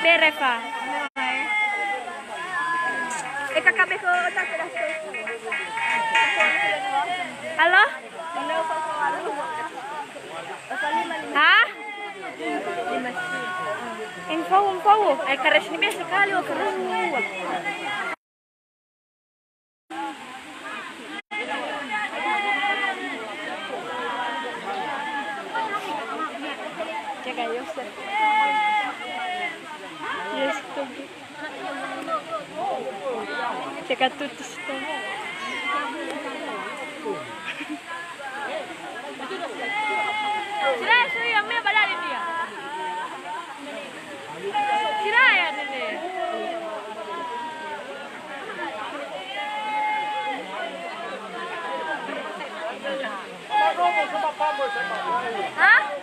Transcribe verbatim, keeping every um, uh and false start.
Berefa. E kakabe ko tante dah. Halo? Ha? Info, info. Ai kares ni be sekali, oh, kares ni. Ceka Yosef. Yes, togi. Ceka tutus to. Sira, sira, me balari dia. Sira ya, Nene. Ha?